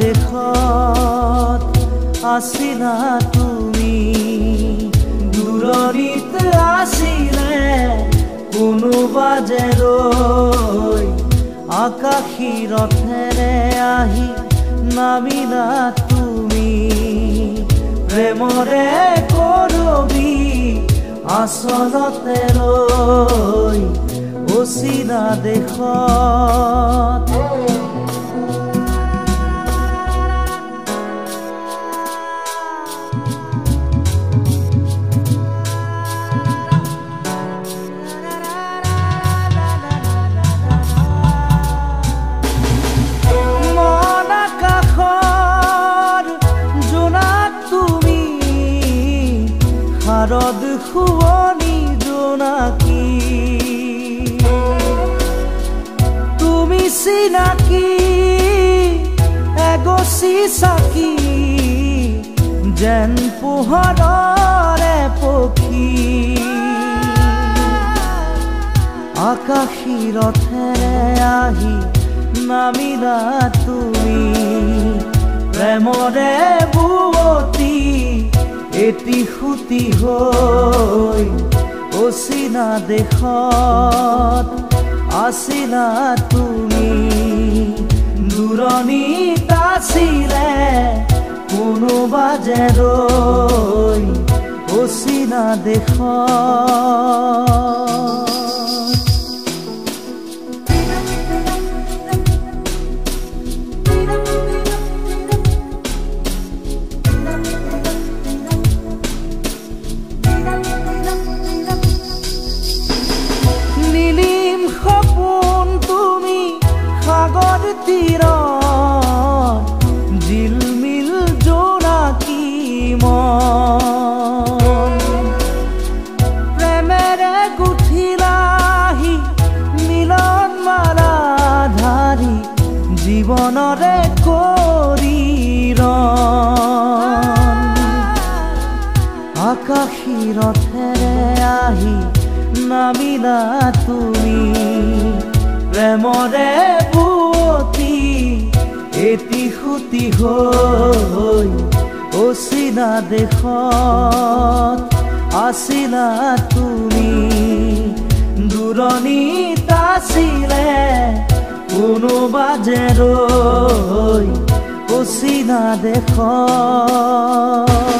দেশত আছিলা তুমি, দূৰণিত আছিলে কোনোবা যে ৰৈ, আকাশী ৰথেৰে আহি নামিলা তুমি। প্ৰেমৰে কৰবি আচলতে ৰৈ অচিনা দেশত। মন আকাশৰ জোনাক তুমি, শাৰদ শুৱনি জোনাকী। তুমি চিনাকি এগছি চাকি, যেন পোহৰৰে পক্ষী। আকাশী ৰথেৰে আহি নামিলা তুমি, প্ৰেমৰে বোৱতী এটি সুতি হৈ অচিনা দেশত আছিলা তুমি। দূৰণিত আছিলে কোনোবা যে ৰৈ অচিনা দেশত। নীলিম সপোন তুমি সাগৰ তীৰত, জিলমিল জোনাকী মন। প্ৰেমেৰে গুঠিলাহি মিলন মালা ধাৰি, জীৱনৰে কৰি ৰণ। আকাশী ৰথেৰে আহি নামিলা তুমি, প্ৰেমৰে বোৱতী এটি সুতি হৈ অচিনা দেশত আছিলা তুমি। দূৰণিত আছিলে কোনোবা যে ৰৈ অচিনা দেশত।